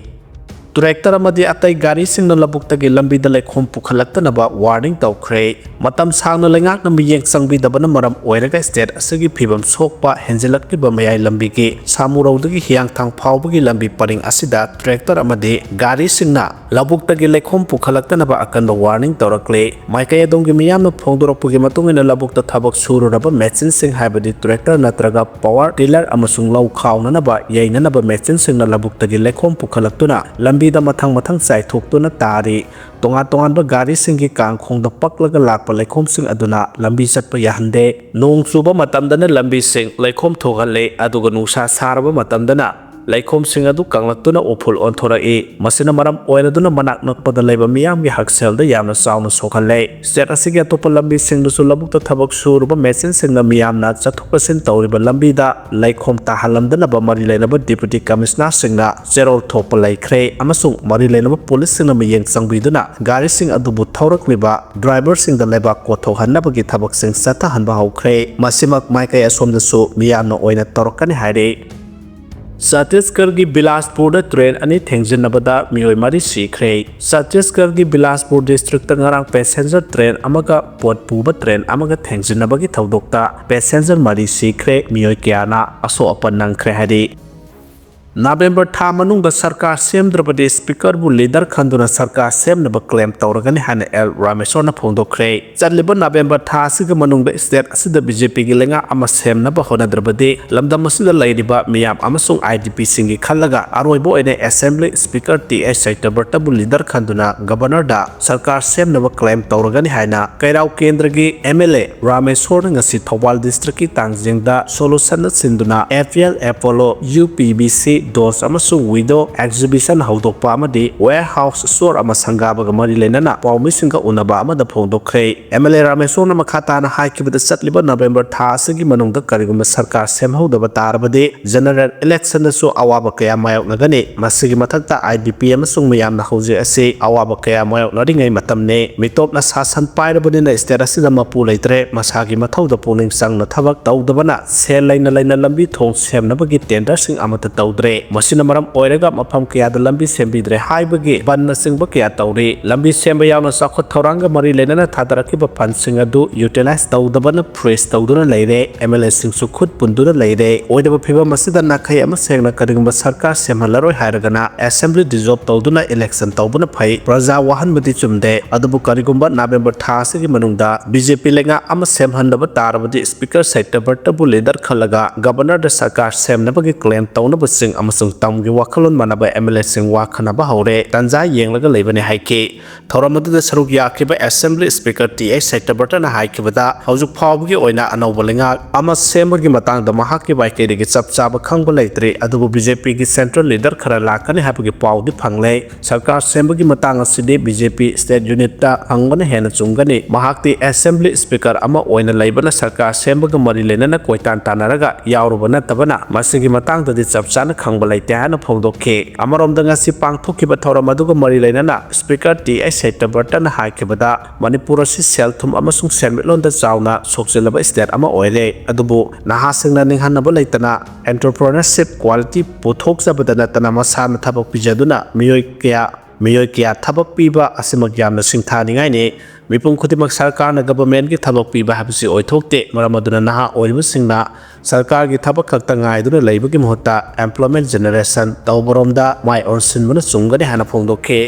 ꯇ꯭ꯔꯦꯛꯇꯔ ꯑꯃꯗꯤ ꯑꯇꯩ ꯒꯥꯔꯤꯁꯤꯡꯅ ꯂꯧꯕꯨꯛꯇꯒꯤ ꯂꯝꯕꯤꯗ ꯂꯩꯈꯣꯝ ꯄꯨꯈꯠꯂꯛꯇꯅꯕ ꯋꯥꯔꯅꯤꯡ ꯇꯧꯈ꯭ꯔꯦ꯫ ꯃꯇꯝ ꯁꯥꯡꯅ ꯂꯩꯉꯥꯛꯅ ꯃꯤꯠꯌꯦꯡ ꯆꯪꯕꯤꯗꯕꯅ ꯃꯔꯝ ꯑꯣꯏꯔꯒ ꯁ꯭ꯇꯦꯠ ꯑꯁꯤꯒꯤ ꯐꯤꯕꯝ ꯁꯣꯛꯄ ꯍꯦꯟꯖꯤꯜꯂꯛꯂꯤꯕ ꯃꯌꯥꯏ ꯂꯝꯕꯤꯒꯤ ꯁꯥꯃꯨꯔꯧꯗꯒꯤ ꯍꯤꯌꯥꯡꯊꯥꯡ ꯐꯥꯎꯕꯒꯤ ꯂꯝꯕꯤ ꯄꯔꯤꯡ ꯑꯁꯤꯗ ꯇ꯭ꯔꯦꯛꯇꯔ ꯑꯃꯗꯤ ꯒꯥꯔꯤꯁꯤꯡꯅ ꯂꯧꯕꯨꯛꯇꯒꯤ ꯂꯩꯈꯣꯝ ꯄꯨꯈꯠꯂꯛꯇꯅꯕ ꯑꯀꯟꯕ ꯋꯥꯔꯅꯤꯡ ꯇꯧꯔꯛꯂꯦ꯫ ꯃꯥꯏꯀꯩ ꯑꯗꯣꯝꯒꯤ ꯃꯤꯌꯥꯝꯅ ꯐꯣꯡꯗꯣꯔꯛꯄꯒꯤ ꯃꯇꯨꯡ ꯏꯟꯅ ꯂꯧꯕꯨꯛꯇ ꯊꯕꯛ ꯁꯨꯔꯨꯔꯕ ꯃꯦꯆꯤꯟꯁꯤꯡ ꯍꯥꯏꯕꯗꯤ ꯇ꯭ꯔꯦꯛꯇꯔ ꯅꯠꯇ꯭ꯔꯒ ꯄꯋꯥꯔ ꯇꯤꯂꯔ ꯑꯃꯁꯨꯡ ꯂꯧ ꯈꯥꯎꯅꯅꯕ ꯌꯩꯅꯅꯕ ꯃꯦꯆꯤꯟꯁꯤꯡꯅ ꯂꯧꯕꯨꯛꯇꯒꯤ ꯂꯩꯈꯣꯝ ꯄꯨꯈꯠꯂꯛꯇꯨꯅ ꯂꯝꯕꯤꯗ ꯃꯊꯪ ꯃꯊꯪ ꯆꯥꯏꯊꯣꯛꯇꯨꯅ ꯇꯥꯔꯤ꯫ ꯇꯣꯉꯥꯟ ꯇꯣꯉꯥꯟꯕ ꯒꯥꯔꯤꯁꯤꯡꯒꯤ ꯀꯥꯡꯈꯣꯡꯗ ꯄꯛꯂꯒ ꯂꯥꯛꯄ ꯂꯩꯈꯣꯝꯁꯤꯡ ꯑꯗꯨꯅ ꯂꯝꯕꯤ ꯆꯠꯄ ꯌꯥꯍꯟꯗꯦ꯫ ꯅꯣꯡ ꯆꯨꯕ ꯃꯇꯝꯗꯅ ꯂꯝꯕꯤꯁꯤꯡ ꯂꯩꯈꯣꯝ ꯊꯣꯛꯍꯜꯂꯤ, ꯑꯗꯨꯒ ꯅꯨꯡꯁꯥ ꯁꯥꯔꯕ ꯃꯇꯝꯗꯅ ꯂꯩꯈꯣꯝꯁꯤꯡ ꯑꯗꯨ ꯀꯪꯂꯛꯇꯨꯅ ꯎꯐꯨꯜ ꯑꯣꯟꯊꯣꯔꯛꯏ꯫ ꯃꯁꯤꯅ ꯃꯔꯝ ꯑꯣꯏꯔꯗꯨꯅ ꯃꯅꯥꯛ ꯅꯛꯄꯗ ꯂꯩꯕ ꯃꯤꯌꯥꯝꯒꯤ ꯍꯛꯁꯦꯜꯗ ꯌꯥꯝꯅ ꯆꯥꯎꯅ ꯁꯣꯛꯍꯜꯂꯦ꯫ ꯁ꯭ꯇꯦꯠ ꯑꯁꯤꯒꯤ ꯑꯇꯣꯞꯄ ꯂꯝꯕꯤꯁꯤꯡꯗꯁꯨ ꯂꯧꯕꯨꯛꯇ ꯊꯕꯛ ꯁꯨꯔꯨꯕ ꯃꯦꯆꯤꯟꯁꯤꯡꯅ ꯃꯤꯌꯥꯝꯅ ꯆꯠꯊꯣꯛ ꯆꯠꯁꯤꯟ ꯇꯧꯔꯤꯕ ꯂꯝꯕꯤꯗ ꯂꯩꯈꯣꯝ ꯇꯥꯍꯜꯂꯝꯗꯅꯕ ꯃꯔꯤ ꯂꯩꯅꯕ ꯗꯤꯄ꯭ꯌꯨꯇꯤ ꯀꯃꯤꯁꯅꯔꯁꯤꯡꯅ ꯆꯦꯔꯣꯜ ꯊꯣꯛꯄ ꯂꯩꯈ꯭ꯔꯦ ꯑꯃꯁꯨꯡ ꯃꯔꯤ ꯂꯩꯅꯕ ꯄꯨꯂꯤꯁꯁꯤꯡꯅ ꯃꯤꯠꯌꯦꯡ ꯆꯪꯕꯤꯗꯨꯅ ꯒꯥꯔꯤꯁꯤꯡ ꯑꯗꯨꯕꯨ ꯊꯧꯔꯛꯂꯤꯕ ꯗ꯭ꯔꯥꯏꯚꯔꯁꯤꯡꯗ ꯂꯩꯕꯥꯛ ꯀꯣꯠꯊꯣꯛꯍꯟꯅꯕꯒꯤ ꯊꯕꯛꯁꯤꯡ ꯆꯠꯊꯍꯟꯕ ꯍꯧꯈ꯭ꯔꯦ꯫ ꯃꯁꯤꯃꯛ ꯃꯥꯏꯀꯩ ꯑꯁꯣꯝꯗꯁꯨ ꯃꯤꯌꯥꯝꯅ ꯑꯣꯏꯅ ꯇꯧꯔꯛꯀꯅꯤ ꯍꯥꯏꯔꯤ꯫ ꯆꯇꯤꯁꯒꯔꯒꯤ ꯕꯤꯂꯥꯁꯄꯨꯔꯗ ꯇ꯭ꯔꯦꯟ ꯑꯅꯤ ꯊꯦꯡꯖꯤꯟꯅꯕꯗ ꯃꯤꯑꯣꯏ ꯃꯔꯤ ꯁꯤꯈ꯭ꯔꯦ꯫ ꯆꯇꯤꯁꯒꯔꯒꯤ ꯕꯤꯂꯥꯁꯄꯨꯔ ꯗꯤꯁꯇ꯭ꯔꯤꯛꯇ ꯉꯔꯥꯡ ꯄꯦꯁꯦꯟꯖꯔ ꯇ꯭ꯔꯦꯟ ꯑꯃꯒ ꯄꯣꯠ ꯄꯨꯕ ꯇ꯭ꯔꯦꯟ ꯑꯃꯒ ꯊꯦꯡꯖꯤꯟꯅꯕꯒꯤ ꯊꯧꯗꯣꯛꯇ ꯄꯦꯁꯦꯟꯖꯔ ꯃꯔꯤ ꯁꯤꯈ꯭ꯔꯦ, ꯃꯤꯑꯣꯏ ꯀꯌꯥꯅ ꯑꯁꯣꯛ ꯑꯄꯟ ꯅꯪꯈ꯭ꯔꯦ ꯍꯥꯏꯔꯤ꯫ ꯅꯕꯦꯝꯕꯔ ꯊꯥ ꯃꯅꯨꯡꯗ ꯁꯔꯀꯥꯔ ꯁꯦꯝꯗ꯭ꯔꯕꯗꯤ ꯁ꯭ꯄꯤꯀꯔꯕꯨ ꯂꯤꯗꯔ ꯈꯟꯗꯨꯅ ꯁꯔꯀꯥꯔ ꯁꯦꯝꯅꯕ ꯀ꯭ꯂꯦꯝ ꯇꯧꯔꯒꯅꯤ ꯍꯥꯏꯅ ꯑꯦꯜ ꯔꯥꯃꯦꯁꯣꯔꯅ ꯐꯣꯡꯗꯣꯛꯈ꯭ꯔꯦ꯫ ꯆꯠꯂꯤꯕ ꯅꯕꯦꯝꯕꯔ ꯊꯥ ꯑꯁꯤꯒꯤ ꯃꯅꯨꯡꯗ ꯁ꯭ꯇꯦꯠ ꯑꯁꯤꯗ ꯕꯤ ꯖꯦ ꯄꯤꯒꯤ ꯂꯩꯉꯥꯛ ꯑꯃ ꯁꯦꯝꯅꯕ ꯍꯣꯠꯅꯗ꯭ꯔꯕꯗꯤ ꯂꯝꯗꯝ ꯑꯁꯤꯗ ꯂꯩꯔꯤꯕ ꯃꯤꯌꯥꯝ ꯑꯃꯁꯨꯡ ꯑꯥꯏ ꯗꯤ ꯄꯤꯁꯤꯡꯒꯤ ꯈꯜꯂꯒ ꯑꯔꯣꯏꯕ ꯑꯣꯏꯅ ꯑꯦꯁꯦꯝꯕ꯭ꯂꯤ ꯁ꯭ꯄꯤꯀꯔ ꯇꯤ ꯑꯩꯆ ꯆꯩꯇꯕ꯭ꯔꯇꯕꯨ ꯂꯤꯗꯔ ꯈꯟꯗꯨꯅ ꯒꯕꯔꯅꯔꯗ ꯁꯔꯀꯥꯔ ꯁꯦꯝꯅꯕ ꯀ꯭ꯂꯦꯝ ꯇꯧꯔꯒꯅꯤ ꯍꯥꯏꯅ ꯀꯩꯔꯥꯎ ꯀꯦꯟꯗ꯭ꯔꯒꯤ ꯑꯦꯝ ꯑꯦꯜ ꯑꯦ ꯔꯥꯃꯦꯁꯣꯔꯅ ꯉꯁꯤ ꯊꯧꯕꯥꯜ ꯗꯤꯁꯇ꯭ꯔꯤꯛꯀꯤ ꯇꯥꯡꯖꯤꯡꯗ ꯁꯣꯂꯨꯁꯟꯅ ꯁꯤꯟꯗꯨꯅ F L Apollo, U P B C, ꯗꯣꯁ ꯑꯃꯁꯨꯡ ꯋꯤꯗꯣ ꯑꯦꯛꯖꯤꯕꯤꯁꯟ ꯍꯧꯗꯣꯛꯄ ꯑꯃꯗꯤ ꯋꯦꯌꯔ ꯍꯥꯎꯁ ꯁ꯭ꯇꯣꯔ ꯑꯃ ꯁꯪꯒꯥꯕꯒ ꯃꯔꯤ ꯂꯩꯅꯅ ꯄꯥꯎꯃꯤꯁꯤꯡꯒ ꯎꯅꯕ ꯑꯃꯗ ꯐꯣꯡꯗꯣꯛꯈ꯭ꯔꯦ꯫ ꯑꯦꯝ ꯑꯦꯜ ꯑꯦ ꯔꯥꯃꯦꯁꯣꯔꯅ ꯃꯈꯥ ꯇꯥꯅ ꯍꯥꯏꯈꯤꯕꯗ ꯆꯠꯂꯤꯕ ꯅꯕꯦꯝꯕꯔ ꯊꯥ ꯑꯁꯤꯒꯤ ꯃꯅꯨꯡꯗ ꯀꯔꯤꯒꯨꯝꯕ ꯁꯔꯀꯥꯔ ꯁꯦꯝꯍꯧꯗꯕ ꯇꯥꯔꯕꯗꯤ ꯖꯦꯅꯔꯦꯜ ꯏꯂꯦꯛꯁꯟꯗꯁꯨ ꯑꯋꯥꯕ ꯀꯌꯥ ꯃꯥꯌꯣꯛꯅꯒꯅꯤ꯫ ꯃꯁꯤꯒꯤ ꯃꯊꯛꯇ ꯑꯥꯏ ꯗꯤ ꯄꯤ ꯑꯃꯁꯨꯡ ꯃꯤꯌꯥꯝꯅ ꯍꯧꯖꯤꯛ ꯑꯁꯤ ꯑꯋꯥꯕ ꯀꯌꯥ ꯃꯥꯌꯣꯛꯅꯔꯤꯉꯩ ꯃꯇꯝꯅꯤ꯫ ꯃꯤꯇꯣꯞꯅ ꯁꯥꯁꯟ ꯄꯥꯏꯔꯕꯅꯤꯅ ꯁ꯭ꯇꯦꯠ ꯑꯁꯤꯗ ꯃꯄꯨ ꯂꯩꯇ꯭ꯔꯦ꯫ ꯃꯁꯥꯒꯤ ꯃꯊꯧꯗ ꯄꯨꯛꯅꯤꯡ ꯆꯪꯅ ꯊꯕꯛ ꯇꯧꯗꯕꯅ ꯁꯦꯜ ꯂꯩꯅ ꯂꯩꯅ ꯂꯝꯕꯤ ꯊꯣꯡ ꯁꯦꯝꯅꯕꯒꯤ ꯇꯦꯟꯗꯔꯁꯤꯡ ꯑꯃꯠꯇ ꯇꯧꯗ꯭ꯔꯦ꯫ ꯃꯁꯤꯅ ꯃꯔꯝ ꯑꯣꯏꯔꯒ ꯃꯐꯝ ꯀꯌꯥꯗ ꯂꯝꯕꯤ ꯁꯦꯝꯕꯤꯗ꯭ꯔꯦ ꯍꯥꯏꯕꯒꯤ ꯕꯟꯅꯆꯤꯡꯕ ꯀꯌꯥ ꯇꯧꯔꯤ꯫ ꯂꯝꯕꯤ ꯁꯦꯝꯕ ꯌꯥꯎꯅ ꯆꯥꯎꯈꯠ ꯊꯧꯔꯥꯡꯒ ꯃꯔꯤ ꯂꯩꯅꯅ ꯊꯥꯗꯔꯛꯈꯤꯕ ꯐꯟꯁꯤꯡ ꯑꯗꯨ ꯌꯨꯇꯤꯂꯥꯏꯖ ꯇꯧꯗꯕꯅ ꯐ꯭ꯔꯤꯖ ꯇꯧꯗꯨꯅ ꯂꯩꯔꯦ꯫ ꯑꯦꯝ ꯑꯦꯜ ꯑꯦꯁꯤꯡꯁꯨ ꯈꯨꯠ ꯄꯨꯟꯗꯨꯅ ꯂꯩꯔꯦ꯫ ꯑꯣꯏꯗꯕ ꯐꯤꯕꯝ ꯑꯁꯤꯗ ꯅꯥꯈꯩ ꯑꯃ ꯁꯦꯡꯅ ꯀꯔꯤꯒꯨꯝꯕ ꯁꯔꯀꯥꯔ ꯁꯦꯝꯍꯜꯂꯔꯣꯏ ꯍꯥꯏꯔꯒꯅ ꯑꯦꯁꯦꯝꯕ꯭ꯂꯤ ꯗꯤꯖꯣꯜꯕ ꯇꯧꯗꯨꯅ ꯏꯂꯦꯛꯁꯟ ꯇꯧꯕꯅ ꯐꯩ꯫ ꯄ꯭ꯔꯖꯥ ꯋꯥꯍꯟꯕꯗꯤ ꯆꯨꯝꯗꯦ, ꯑꯗꯨꯕꯨ ꯀꯔꯤꯒꯨꯝꯕ ꯅꯕꯦꯝꯕꯔ ꯊꯥ ꯑꯁꯤꯒꯤ ꯃꯅꯨꯡꯗ ꯕꯤ ꯖꯦ ꯄꯤ ꯂꯩꯉꯥꯛ ꯑꯃ ꯁꯦꯝꯍꯟꯗꯕ ꯇꯥꯔꯕꯗꯤ ꯁ꯭ꯄꯤꯀꯔ ꯁꯩꯇꯕ꯭ꯔꯇꯕꯨ ꯂꯤꯗꯔ ꯈꯜꯂꯒ ꯒꯕꯔꯅꯔꯗ ꯁꯔꯀꯥꯔ ꯁꯦꯝꯅꯕꯒꯤ ꯀ꯭ꯂꯦꯝ ꯇꯧꯅꯕꯁꯤꯡ ꯑꯃꯁꯨꯡ ꯇꯝꯒꯤ ꯋꯥꯈꯜꯂꯣꯟ ꯃꯥꯟꯅꯕ ꯑꯦꯝ ꯑꯦꯜ ꯑꯦꯁꯤꯡ ꯋꯥ ꯈꯟꯅꯕ ꯍꯧꯔꯦ꯫ ꯇꯥꯟꯖꯥ ꯌꯦꯡꯂꯒ ꯂꯩꯕꯅꯤ ꯍꯥꯏꯈꯤ꯫ ꯊꯧꯔꯝ ꯑꯗꯨꯗ ꯁꯔꯨꯛ ꯌꯥꯈꯤꯕ ꯑꯦꯁꯦꯝꯕ꯭ꯂꯤ ꯁ꯭ꯄꯤꯀꯔ ꯇꯤ ꯑꯩꯆ ꯁꯩꯇꯕ꯭ꯔꯇꯅ ꯍꯥꯏꯈꯤꯕꯗ, ꯍꯧꯖꯤꯛ ꯐꯥꯎꯕꯒꯤ ꯑꯣꯏꯅ ꯑꯅꯧꯕ ꯂꯩꯉꯥꯛ ꯑꯃ ꯁꯦꯝꯕꯒꯤ ꯃꯇꯥꯡꯗ ꯃꯍꯥꯛꯀꯤ ꯃꯥꯏꯀꯩꯗꯒꯤ ꯆꯞ ꯆꯥꯕ ꯈꯪꯕ ꯂꯩꯇ꯭ꯔꯤ, ꯑꯗꯨꯕꯨ ꯕꯤ ꯖꯦ ꯄꯤꯒꯤ ꯁꯦꯟꯇ꯭ꯔꯦꯜ ꯂꯤꯗꯔ ꯈꯔ ꯂꯥꯛꯀꯅꯤ ꯍꯥꯏꯕꯒꯤ ꯄꯥꯎꯗꯤ ꯐꯪꯂꯦ꯫ ꯁꯔꯀꯥꯔ ꯁꯦꯝꯕꯒꯤ ꯃꯇꯥꯡ ꯑꯁꯤꯗꯤ ꯕꯤ ꯖꯦ ꯄꯤ ꯁ꯭ꯇꯦꯠ ꯌꯨꯅꯤꯠꯇ ꯐꯪꯕꯅ ꯍꯦꯟꯅ ꯆꯨꯝꯒꯅꯤ꯫ ꯃꯍꯥꯛꯇꯤ ꯑꯦꯁꯦꯝꯕ꯭ꯂꯤ ꯁ꯭ꯄꯤꯀꯔ ꯑꯃ ꯑꯣꯏꯅ ꯂꯩꯕꯅ ꯁꯔꯀꯥꯔ ꯁꯦꯝꯕꯒ ꯃꯔꯤ ꯂꯩꯅꯅ ꯀꯣꯏꯇꯥꯟ ꯇꯥꯟꯅꯔꯒ ꯌꯥꯎꯔꯨꯕ ꯅꯠꯇꯕꯅ ꯃꯁꯤꯒꯤ ꯃꯇꯥꯡꯗꯗꯤ ꯆꯞ ꯆꯥꯅ ꯈꯪꯕ ꯂꯩꯇꯦ ꯍꯥꯏꯅ ꯐꯣꯡꯗꯣꯛꯈꯤ꯫ ꯑꯃꯔꯣꯝꯗ ꯉꯁꯤ ꯄꯥꯡꯊꯣꯛꯈꯤꯕ ꯊꯧꯔꯝ ꯑꯗꯨꯒ ꯃꯔꯤ ꯂꯩꯅꯅ ꯁ꯭ꯄꯤꯀꯔ ꯇꯤ ꯑꯩꯆ ꯁꯩꯇꯕ꯭ꯔꯇꯅ ꯍꯥꯏꯈꯤꯕꯗ, ꯃꯅꯤꯄꯨꯔ ꯑꯁꯤ ꯁꯦꯜ ꯊꯨꯝ ꯑꯃꯁꯨꯡ ꯁꯦꯟꯃꯤꯠꯂꯣꯟꯗ ꯆꯥꯎꯅ ꯁꯣꯛꯆꯤꯜꯂꯕ ꯁ꯭ꯇꯦꯠ ꯑꯃ ꯑꯣꯏꯔꯦ, ꯑꯗꯨꯕꯨ ꯅꯍꯥꯁꯤꯡꯅ ꯅꯤꯡꯍꯟꯅꯕ ꯂꯩꯇꯅ entrepreneurship quality ꯄꯨꯊꯣꯛꯆꯕꯗ ꯅꯠꯇꯅ ꯃꯁꯥꯅ ꯊꯕꯛ ꯄꯤꯖꯗꯨꯅ ꯃꯤꯑꯣꯏ ꯀꯌꯥ ꯃꯤꯑꯣꯏ ꯀꯌꯥ ꯊꯕꯛ ꯄꯤꯕ ꯑꯁꯤꯃꯛ ꯌꯥꯝꯅ ꯁꯤꯡꯊꯥꯅꯤꯡꯉꯥꯏꯅꯤ꯫ ꯃꯤꯄꯨꯝ ꯈꯨꯗꯤꯡꯃꯛ ꯁꯔꯀꯥꯔꯅ ꯒꯚꯔꯟꯃꯦꯟꯠꯀꯤ ꯊꯕꯛ ꯄꯤꯕ ꯍꯥꯏꯕꯁꯤ ꯑꯣꯏꯊꯣꯛꯇꯦ꯫ ꯃꯔꯝ ꯑꯗꯨꯅ ꯅꯍꯥ ꯑꯣꯏꯔꯤꯕꯁꯤꯡꯅ ꯁꯔꯀꯥꯔꯒꯤ ꯊꯕꯛ ꯈꯛꯇ ꯉꯥꯏꯗꯨꯅ ꯂꯩꯕꯒꯤ ꯃꯍꯨꯠꯇ employment generation ꯇꯧꯕꯔꯣꯝꯗ ꯃꯥꯏ ꯑꯣꯟꯁꯤꯟꯕꯅ ꯆꯨꯝꯒꯅꯤ ꯍꯥꯏꯅ ꯐꯣꯡꯗꯣꯛꯈꯤ꯫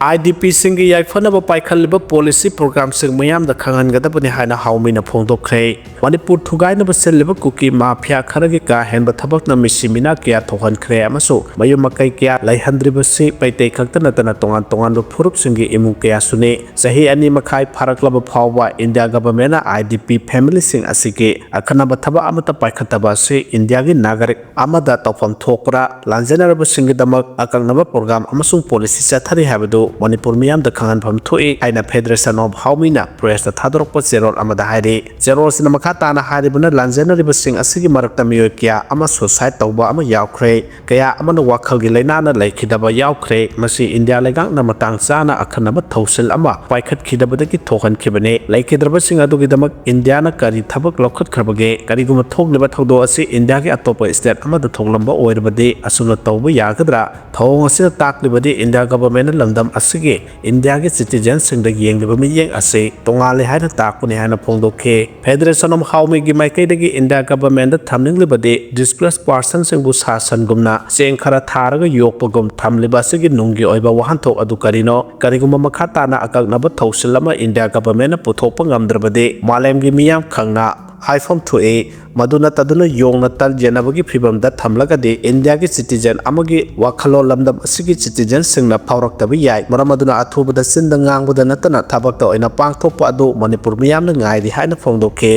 ꯑꯥꯏ ꯗꯤ ꯄꯤꯁꯤꯡꯒꯤ ꯌꯥꯏꯐꯅꯕ ꯄꯥꯏꯈꯠꯂꯤꯕ ꯄꯣꯂꯤꯁꯤ ꯄ꯭ꯔꯣꯒ꯭ꯔꯥꯝꯁꯤꯡ ꯃꯤꯌꯥꯝꯗ ꯈꯪꯍꯟꯒꯗꯕꯅꯤ ꯍꯥꯏꯅ ꯍꯥꯎꯃꯤꯅ ꯐꯣꯡꯗꯣꯛꯈ꯭ꯔꯦ꯫ ꯃꯅꯤꯄꯨꯔ ꯊꯨꯒꯥꯏꯅꯕ ꯁꯤꯜꯂꯤꯕ ꯀꯨꯀꯤ ꯃꯥꯐꯤꯌꯥ ꯈꯔꯒꯤ ꯀꯥ ꯍꯦꯟꯕ ꯊꯕꯛꯅ ꯃꯤꯁꯤ ꯃꯤꯅꯥ ꯀꯌꯥ ꯊꯣꯛꯍꯟꯈ꯭ꯔꯦ ꯑꯃꯁꯨꯡ ꯃꯌꯨꯝ ꯃꯀꯩ ꯀꯌꯥ ꯂꯩꯍꯟꯗ꯭ꯔꯤꯕꯁꯤ ꯃꯩꯇꯩ ꯈꯛꯇ ꯅꯠꯇꯅ ꯇꯣꯉꯥꯟ ꯇꯣꯉꯥꯟꯕ ꯐꯨꯔꯨꯞꯁꯤꯡꯒꯤ ꯏꯃꯨꯡ ꯀꯌꯥꯁꯨꯅꯤ꯫ ꯆꯍꯤ ꯑꯅꯤ ꯃꯈꯥꯏ ꯐꯥꯔꯛꯂꯕ ꯐꯥꯎꯕ ꯏꯟꯗꯤꯌꯥ ꯒꯚꯔꯟꯃꯦꯟꯠꯅ ꯑꯥꯏ ꯗꯤ ꯄꯤ ꯐꯦꯃꯤꯂꯤꯁꯤꯡ ꯑꯁꯤꯒꯤ ꯑꯈꯟꯅꯕ ꯊꯕꯛ ꯑꯃꯠꯇ ꯄꯥꯏꯈꯠꯇꯕ ꯑꯁꯤ ꯏꯟꯗꯤꯌꯥꯒꯤ ꯅꯥꯒꯔꯤꯛ ꯑꯃꯗ ꯇꯧꯐꯝ ꯊꯣꯛꯄ꯭ꯔꯥ? ꯂꯥꯟꯖꯦꯟꯅꯔꯕꯁꯤꯡꯒꯤꯗꯃꯛ ꯑꯀꯛꯅꯕ ꯄ꯭ꯔꯣꯒ꯭ꯔꯥꯝ ꯑꯃꯁꯨꯡ ꯄꯣꯂꯤꯁꯤ ꯆꯠꯊꯔꯤ ꯍꯥꯏꯕꯗꯨ ꯃꯅꯤꯄꯨꯔ ꯃꯤꯌꯥꯝꯗ ꯈꯪꯍꯟꯐꯝ ꯊꯣꯛꯏ ꯍꯥꯏꯅ Federation of Howmiꯅ pressꯇ ꯊꯥꯗꯣꯔꯛꯄ ꯆꯦꯔꯣꯜ ꯑꯃꯗ ꯍꯥꯏꯔꯤ꯫ ꯆꯦꯔꯣꯜꯁꯤꯅ ꯃꯈꯥ ꯇꯥꯅ ꯍꯥꯏꯔꯤꯕꯅ, ꯂꯥꯟꯖꯦꯟꯅꯔꯤꯕꯁꯤꯡ ꯑꯁꯤꯒꯤ ꯃꯔꯛꯇ ꯃꯤꯑꯣꯏ ꯀꯌꯥ ꯑꯃ suicide ꯇꯧꯕ ꯑꯃ ꯌꯥꯎꯈ꯭ꯔꯦ, ꯀꯌꯥ ꯑꯃꯅ ꯋꯥꯈꯜꯒꯤ ꯂꯥꯏꯅꯥꯅ ꯂꯩꯈꯤꯗꯕ ꯌꯥꯎꯈ꯭ꯔꯦ꯫ ꯃꯁꯤ ꯏꯟꯗꯤꯌꯥ ꯂꯩꯉꯥꯛꯅ ꯃꯇꯥꯡ ꯆꯥꯅ ꯑꯈꯟꯅꯕ ꯊꯧꯁꯤꯜ ꯑꯃ ꯄꯥꯏꯈꯠꯈꯤꯗꯕꯗꯒꯤ ꯊꯣꯛꯍꯟꯈꯤꯕꯅꯤ꯫ ꯂꯩꯈꯤꯗ꯭ꯔꯕꯁꯤꯡ ꯑꯗꯨꯒꯤꯗꯃꯛ ꯏꯟꯗꯤꯌꯥꯅ ꯀꯔꯤ ꯊꯕꯛ ꯂꯧꯈꯠꯈ꯭ꯔꯕꯒꯦ? ꯀꯔꯤꯒꯨꯝꯕ ꯊꯣꯛꯂꯤꯕ ꯊꯧꯗꯣꯛ ꯑꯁꯤ ꯏꯟꯗꯤꯌꯥꯒꯤ ꯑꯇꯣꯞꯄ state ꯑꯃꯗ ꯊꯣꯛꯂꯝꯕ ꯑꯣꯏꯔꯕꯗꯤ ꯑꯁꯨꯝꯅ ꯇꯧꯕ ꯌꯥꯒꯗ꯭ꯔꯥ? ꯊꯧꯑꯣꯡ ꯑꯁꯤꯅ ꯇꯥꯛꯂꯤꯕꯗꯤ ꯏꯟꯗꯤꯌꯥ governmentꯅ ꯂꯝꯗꯝ ꯑꯁꯤꯒꯤ ꯏꯟꯗꯤꯌꯥꯒꯤ citizenꯁꯤꯡꯗ ꯌꯦꯡꯂꯤꯕ ꯃꯤꯠꯌꯦꯡ ꯑꯁꯤ ꯇꯣꯉꯥꯜꯂꯤ ꯍꯥꯏꯅ ꯇꯥꯛꯄꯅꯤ ꯍꯥꯏꯅ ꯐꯣꯡꯗꯣꯛꯈꯤ꯫ Federation of Howmiꯒꯤ ꯃꯥꯏꯀꯩꯗꯒꯤ ꯏꯟꯗꯤꯌꯥ governmentꯗ ꯊꯝꯅꯤꯡꯂꯤꯕꯗꯤ displaced personꯁꯤꯡꯕꯨ ꯁꯥ ꯁꯟꯒꯨꯝꯅ ꯆꯦꯡ ꯈꯔ ꯊꯥꯔꯒ ꯌꯣꯛꯄꯒꯨꯝ ꯊꯝꯂꯤꯕ ꯑꯁꯤꯒꯤ ꯅꯨꯡꯒꯤ ꯑꯣꯏꯕ ꯋꯥꯍꯟꯊꯣꯛ ꯑꯗꯨ ꯀꯔꯤꯅꯣ? ꯀꯔꯤꯒꯨꯝꯕ ꯃꯈꯥ ꯇꯥꯅ ꯑꯀꯛꯅꯕ ꯊꯧꯁꯤꯜ ꯑꯃ ꯏꯟꯗꯤꯌꯥ governmentꯅ ꯄꯨꯊꯣꯛꯄ ꯉꯝꯗ꯭ꯔꯕꯗꯤ ꯃꯥꯂꯦꯝꯒꯤ ꯃꯤꯌꯥꯝ ꯈꯪꯅ ꯍꯥꯏꯐꯝ ꯊꯣꯛꯏ꯫ ꯃꯗꯨ ꯅꯠꯇꯗꯨꯅ ꯌꯣꯡꯅ ꯇꯟ ꯌꯦꯟꯅꯕꯒꯤ ꯐꯤꯚꯝꯗ ꯊꯝꯂꯒꯗꯤ ꯏꯟꯗꯤꯌꯥꯒꯤ citizen ꯑꯃꯒꯤ ꯋꯥꯈꯜꯂꯣꯟ ꯂꯝꯗꯝ ꯑꯁꯤꯒꯤ citizenꯁꯤꯡꯅ ꯐꯥꯎꯔꯛꯇꯕ ꯌꯥꯏ꯫ ꯃꯔꯝ ꯑꯗꯨꯅ ꯑꯊꯨꯕꯗ ꯆꯤꯟꯗ ꯉꯥꯡꯕꯗ ꯅꯠꯇꯅ ꯊꯕꯛꯇ ꯑꯣꯏꯅ ꯄꯥꯡꯊꯣꯛꯄ ꯑꯗꯨ ꯃꯅꯤꯄꯨꯔ ꯃꯤꯌꯥꯝꯅ ꯉꯥꯏꯔꯤ ꯍꯥꯏꯅ ꯐꯣꯡꯗꯣꯛꯈꯤ꯫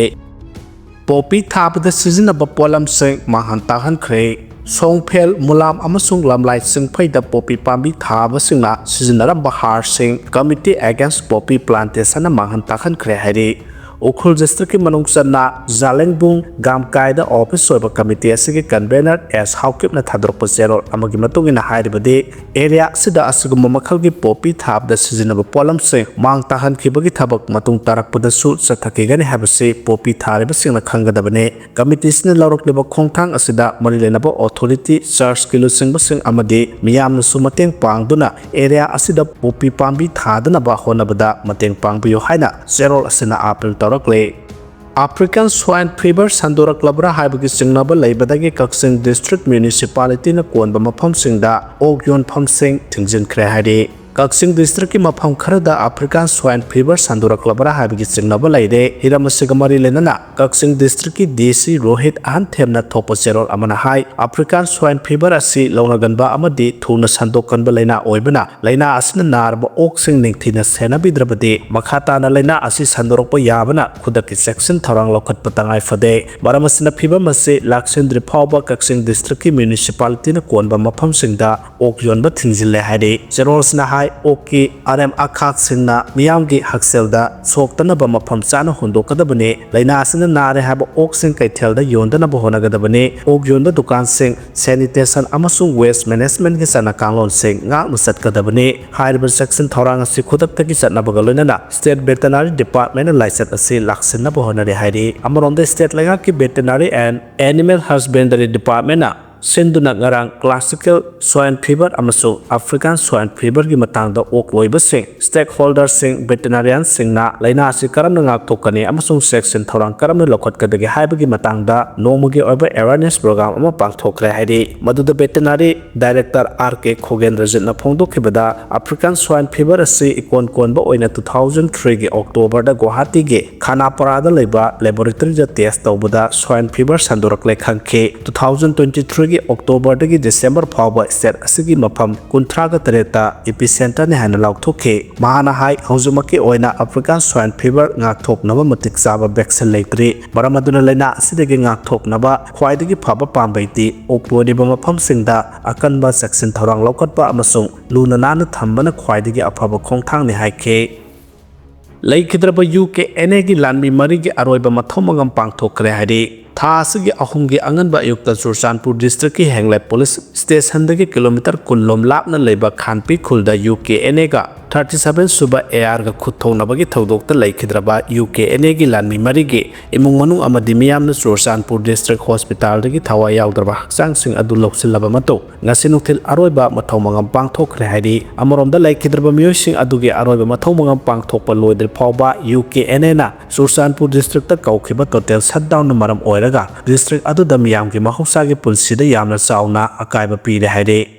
ꯄꯣꯄꯤ ꯊꯥꯕꯗ ꯁꯤꯖꯤꯟꯅꯕ ꯄꯣꯠꯂꯝꯁꯤꯡ ꯃꯥꯡꯍꯟ ꯇꯥꯛꯍꯟꯈ꯭ꯔꯦ꯫ ꯁꯣꯡꯐꯦꯜ, ꯃꯨꯂꯥꯝ ꯑꯃꯁꯨꯡ ꯂꯝꯂꯥꯏ ꯆꯤꯡꯐꯩꯗ ꯄꯣꯄꯤ ꯄꯥꯝꯕꯤ ꯊꯥꯕꯁꯤꯡꯅ ꯁꯤꯖꯤꯟꯅꯔꯝꯕ ꯍꯥꯔꯁꯤꯡ Committee Against Poppy Plantationꯅ ꯃꯥꯡꯍꯟ ꯇꯥꯛꯍꯟꯈ꯭ꯔꯦ ꯍꯥꯏꯔꯤ꯫ ꯎꯈ꯭ꯔꯨꯜ districtꯀꯤ ꯃꯅꯨꯡ ꯆꯟꯅ ꯖꯥꯂꯦꯡꯕꯨꯡ ꯒꯥꯝꯀꯥꯏꯗ office ꯑꯣꯏꯕ committee ꯑꯁꯤꯒꯤ convener ꯑꯦꯁ ꯍꯥꯎꯀꯤꯞꯅ ꯊꯥꯗꯣꯔꯛꯄ ꯆꯦꯔꯣꯜ ꯑꯃꯒꯤ ꯃꯇꯨꯡ ꯏꯟꯅ ꯍꯥꯏꯔꯤꯕꯗꯤ, area ꯑꯁꯤꯗ ꯑꯁꯤꯒꯨꯝꯕ ꯃꯈꯜꯒꯤ ꯄꯣꯄꯤ ꯊꯥꯕꯗ ꯁꯤꯖꯤꯟꯅꯕ ꯄꯣꯠꯂꯝꯁꯤꯡ ꯃꯥꯡ ꯇꯥꯛꯍꯟꯈꯤꯕꯒꯤ ꯊꯕꯛ ꯃꯇꯨꯡ ꯇꯥꯔꯛꯄꯗꯁꯨ ꯆꯠꯊꯈꯤꯒꯅꯤ ꯍꯥꯏꯕꯁꯤ ꯄꯣꯄꯤ ꯊꯥꯔꯤꯕꯁꯤꯡꯅ ꯈꯪꯒꯗꯕꯅꯤ꯫ Committeeꯁꯤꯅ ꯂꯧꯔꯛꯂꯤꯕ ꯈꯣꯡꯊꯥꯡ ꯑꯁꯤꯗ ꯃꯔꯤ ꯂꯩꯅꯕ authority, churchꯀꯤ ꯂꯨꯆꯤꯡꯕꯁꯤꯡ ꯑꯃꯗꯤ ꯃꯤꯌꯥꯝꯅꯁꯨ ꯃꯇꯦꯡ ꯄꯥꯡꯗꯨꯅ area ꯑꯁꯤꯗ ꯄꯣꯄꯤ ꯄꯥꯝꯕꯤ ꯊꯥꯗꯅꯕ ꯍꯣꯠꯅꯕꯗ ꯃꯇꯦꯡ ꯄꯥꯡꯕꯤꯌꯨ ꯍꯥꯏꯅ ꯆꯦꯔꯣꯜ ꯑꯁꯤꯅ appeal ꯇꯧꯔꯛꯂꯤ꯫ African Swine Fever ꯁꯟꯗꯣꯔꯛꯂꯕ꯭ꯔꯥ ꯍꯥꯏꯕꯒꯤ ꯆꯤꯡꯅꯕ ꯂꯩꯕꯗꯒꯤ ꯀꯛꯆꯤꯡ district municipalityꯅ ꯀꯣꯟꯕ ꯃꯐꯝꯁꯤꯡꯗ ꯑꯣꯛ ꯌꯣꯟꯐꯝꯁꯤꯡ ꯊꯤꯡꯖꯤꯟꯈ꯭ꯔꯦ ꯍꯥꯏꯔꯤ꯫ ꯀꯛꯆꯤꯡ districtꯀꯤ ꯃꯐꯝ ꯈꯔꯗ African Swine Fever ꯁꯟꯗꯣꯔꯛꯂꯕ꯭ꯔꯥ ꯍꯥꯏꯕꯒꯤ ꯆꯤꯡꯅꯕ ꯂꯩꯔꯦ꯫ ꯍꯤꯔꯝ ꯑꯁꯤꯒ ꯃꯔꯤ ꯂꯩꯅꯅ ꯀꯛꯆꯤꯡ districtꯀꯤ DC ꯔꯣꯍꯤꯠ ꯑꯍꯟꯊꯦꯝꯅ ꯊꯣꯛꯄ ꯆꯦꯔꯣꯜ ꯑꯃꯅ ꯍꯥꯏ, African Swine Fever ꯑꯁꯤ ꯂꯧꯅꯒꯟꯕ ꯑꯃꯗꯤ ꯊꯨꯅ ꯁꯟꯗꯣꯛꯀꯟꯕ ꯂꯥꯏꯅꯥ ꯑꯣꯏꯕꯅ, ꯂꯥꯏꯅꯥ ꯑꯁꯤꯅ ꯅꯥꯔꯕ ꯑꯣꯛꯁꯤꯡ ꯅꯤꯡꯊꯤꯅ ꯁꯦꯟꯅꯕꯤꯗ꯭ꯔꯕꯗꯤ ꯃꯈꯥ ꯇꯥꯅ ꯂꯥꯏꯅꯥ ꯑꯁꯤ ꯁꯟꯗꯣꯔꯛꯄ ꯌꯥꯕꯅ ꯈꯨꯗꯛꯀꯤ ꯆꯦꯛꯁꯤꯟ ꯊꯧꯔꯥꯡ ꯂꯧꯈꯠꯄ ꯇꯉꯥꯏ ꯐꯗꯦ꯫ ꯃꯔꯝ ꯑꯁꯤꯅ ꯐꯤꯚꯝ ꯑꯁꯤ ꯂꯥꯛꯁꯤꯟꯗ꯭ꯔꯤ ꯐꯥꯎꯕ ꯀꯛꯆꯤꯡ districtꯀꯤ municipalityꯅ ꯀꯣꯟꯕ ꯃꯐꯝꯁꯤꯡꯗ ꯑꯣꯛ ꯌꯣꯟꯕ ꯊꯤꯡꯖꯤꯜꯂꯦ ꯍꯥꯏꯔꯤ꯫ ꯆꯦꯔꯣꯜꯁꯤꯅ ꯍꯥꯏ, ꯑꯣꯛꯀꯤ ꯑꯔꯦꯝ ꯑꯈꯥꯛꯁꯤꯡꯅ ꯃꯤꯌꯥꯝꯒꯤ ꯍꯛꯁꯦꯜꯗ ꯁꯣꯛꯇꯅꯕ ꯃꯐꯝ ꯆꯥꯅ ꯍꯨꯟꯗꯣꯛꯀꯗꯕꯅꯤ꯫ ꯂꯥꯏꯅꯥ ꯑꯁꯤꯅ ꯅꯥꯔꯦ ꯍꯥꯏꯕ ꯑꯣꯛꯁꯤꯡ ꯀꯩꯊꯦꯜꯗ ꯌꯣꯟꯗꯅꯕ ꯍꯣꯠꯅꯒꯗꯕꯅꯤ꯫ ꯑꯣꯛ ꯌꯣꯟꯕ ꯗꯨꯀꯥꯟꯁꯤꯡ, sanitation ꯑꯃꯁꯨꯡ waste managementꯀꯤ ꯆꯠꯅ ꯀꯥꯡꯂꯣꯟꯁꯤꯡ ꯉꯥꯛꯅ ꯆꯠꯀꯗꯕꯅꯤ꯫ ꯍꯥꯏꯔꯤꯕ ꯆꯦꯛꯁꯤꯟ ꯊꯧꯔꯥꯡ ꯑꯁꯤ ꯈꯨꯗꯛꯇꯒꯤ ꯆꯠꯅꯕꯒ ꯂꯣꯏꯅꯅ State Veterinary Departmentꯅ ꯂꯥꯏꯆꯠ ꯑꯁꯤ ꯂꯥꯛꯁꯤꯟꯅꯕ ꯍꯣꯠꯅꯔꯤ ꯍꯥꯏꯔꯤ꯫ ꯑꯃꯔꯣꯝꯗ, state ꯂꯩꯉꯥꯛꯀꯤ Veterinary and Animal Husbandry Departmentꯅ ꯁꯤꯟꯗꯨꯅ ꯉꯔꯥꯡ classical swine fever ꯑꯃꯁꯨꯡ African swine feverꯒꯤ ꯃꯇꯥꯡꯗ ꯑꯣꯛ ꯂꯣꯏꯕꯁꯤꯡ, stakeholderꯁꯤꯡ, veterinarianꯁꯤꯡꯅ ꯂꯥꯏꯅꯥ ꯑꯁꯤ ꯀꯔꯝꯅ ꯉꯥꯛꯊꯣꯛꯀꯅꯤ ꯑꯃꯁꯨꯡ ꯆꯦꯛꯁꯤꯟ ꯊꯧꯔꯥꯡ ꯀꯔꯝꯅ ꯂꯧꯈꯠꯀꯗꯒꯦ ꯍꯥꯏꯕꯒꯤ ꯃꯇꯥꯡꯗ ꯅꯣꯡꯃꯒꯤ ꯑꯣꯏꯕ awareness program ꯑꯃ ꯄꯥꯡꯊꯣꯛꯈ꯭ꯔꯦ ꯍꯥꯏꯔꯤ꯫ ꯃꯗꯨꯗ Veterinary Director R K ꯈꯣꯒꯦꯟꯗ꯭ꯔꯖꯤꯠꯅ ꯐꯣꯡꯗꯣꯛꯈꯤꯕꯗ, African swine fever ꯑꯁꯤ ꯏꯀꯣꯟ ꯀꯣꯟꯕ ꯑꯣꯏꯅ two thousand threeꯒꯤ Octoberꯗ ꯒꯨꯋꯥꯍꯥꯇꯤꯒꯤ ꯈꯥꯅꯥꯄꯥꯔꯥꯗ ꯂꯩꯕ laboratoryꯗ test ꯇꯧꯕꯗ swine fever ꯁꯟꯗꯣꯔꯛꯂꯦ ꯈꯪꯈꯤ꯫ Two thousand twenty threeꯒꯤ Octoberꯗꯒꯤ December ꯐꯥꯎꯕ state ꯑꯁꯤꯒꯤ ꯃꯐꯝ ꯀꯨꯟꯊ꯭ꯔꯥꯒ ꯇꯔꯦꯠꯇ epicenterꯅꯤ ꯍꯥꯏꯅ ꯂꯥꯎꯊꯣꯛꯈꯤ꯫ ꯃꯍꯥꯛꯅ ꯍꯥꯏ, ꯍꯧꯖꯤꯛꯃꯛꯀꯤ ꯑꯣꯏꯅ African swine fever ꯉꯥꯛꯊꯣꯛꯅꯕ ꯃꯇꯤꯛ ꯆꯥꯕ vaccine ꯂꯩꯇ꯭ꯔꯤ꯫ ꯃꯔꯝ ꯑꯗꯨꯅ ꯂꯥꯏꯅꯥ ꯑꯁꯤꯗꯒꯤ ꯉꯥꯛꯊꯣꯛꯅꯕ ꯈ꯭ꯋꯥꯏꯗꯒꯤ ꯐꯕ ꯄꯥꯝꯕꯩꯗꯤ ꯑꯣꯛ ꯂꯣꯏꯔꯤꯕ ꯃꯐꯝꯁꯤꯡꯗ ꯑꯀꯟꯕ ꯆꯦꯛꯁꯤꯟ ꯊꯧꯔꯥꯡ ꯂꯧꯈꯠꯄ ꯑꯃꯁꯨꯡ ꯂꯨꯅ ꯅꯥꯟꯅ ꯊꯝꯕꯅ ꯈ꯭ꯋꯥꯏꯗꯒꯤ ꯑꯐꯕ ꯈꯣꯡꯊꯥꯡꯅꯤ ꯍꯥꯏꯈꯤ꯫ ꯂꯩꯈꯤꯗ꯭ꯔꯕ UKNAꯒꯤ ꯂꯥꯟꯃꯤ ꯃꯔꯤꯒꯤ ꯑꯔꯣꯏꯕ ꯃꯊꯧ ꯃꯉꯝ ꯄꯥꯡꯊꯣꯛꯈ꯭ꯔꯦ ꯍꯥꯏꯔꯤ꯫ ꯊꯥ ꯑꯁꯤꯒꯤ ꯑꯍꯨꯝꯒꯤ ꯑꯉꯟꯕ ꯑꯌꯨꯛꯇ ꯆꯨꯔꯆꯥꯟꯄꯨꯔ districtꯀꯤ ꯍꯦꯡꯂꯦꯠ police stationꯗꯒꯤ kilometer ꯀꯨꯟ ꯂꯣꯝ ꯂꯥꯞꯅ ꯂꯩꯕ ꯈꯥꯟꯄꯤ ꯈꯨꯜꯗ UKNAꯒ thirty seven ꯁꯨꯕ ARꯒ ꯈꯨꯠ ꯊꯣꯛꯅꯕꯒꯤ ꯊꯧꯗꯣꯛꯇ ꯂꯩꯈꯤꯗ꯭ꯔꯕ UKNAꯒꯤ ꯂꯥꯟꯃꯤ ꯃꯔꯤꯒꯤ ꯏꯃꯨꯡ ꯃꯅꯨꯡ ꯑꯃꯗꯤ ꯃꯤꯌꯥꯝꯅ ꯆꯨꯔꯆꯥꯟꯄꯨꯔ district hospitalꯗꯒꯤ ꯊꯋꯥꯏ ꯌꯥꯎꯗ꯭ꯔꯕ ꯍꯛꯆꯥꯡꯁꯤꯡ ꯑꯗꯨ ꯂꯧꯁꯤꯜꯂꯕ ꯃꯇꯨꯡ, ꯉꯁꯤ ꯅꯨꯡꯊꯤꯜ ꯑꯔꯣꯏꯕ ꯃꯊꯧ ꯃꯉꯝ ꯄꯥꯡꯊꯣꯛꯈ꯭ꯔꯦ ꯍꯥꯏꯔꯤ꯫ ꯑꯃꯔꯣꯝꯗ, ꯂꯩꯈꯤꯗ꯭ꯔꯕ ꯃꯤꯑꯣꯏꯁꯤꯡ ꯑꯗꯨꯒꯤ ꯑꯔꯣꯏꯕ ꯃꯊꯧ ꯃꯉꯝ ꯄꯥꯡꯊꯣꯛꯄ ꯂꯣꯏꯗ꯭ꯔꯤ ꯐꯥꯎꯕ UKNAꯅ ꯆꯨꯔꯆꯥꯟꯄꯨꯔ districtꯇ ꯀꯧꯈꯤꯕ total shutdownꯅ ꯃꯔꯝ ꯑꯣꯏꯔꯒ district ꯑꯗꯨꯗ ꯃꯤꯌꯥꯝꯒꯤ ꯃꯍꯧꯁꯥꯒꯤ ꯄꯨꯟꯁꯤꯗ ꯌꯥꯝꯅ ꯆꯥꯎꯅ ꯑꯀꯥꯏꯕ ꯄꯤꯔꯦ ꯍꯥꯏꯔꯤ꯫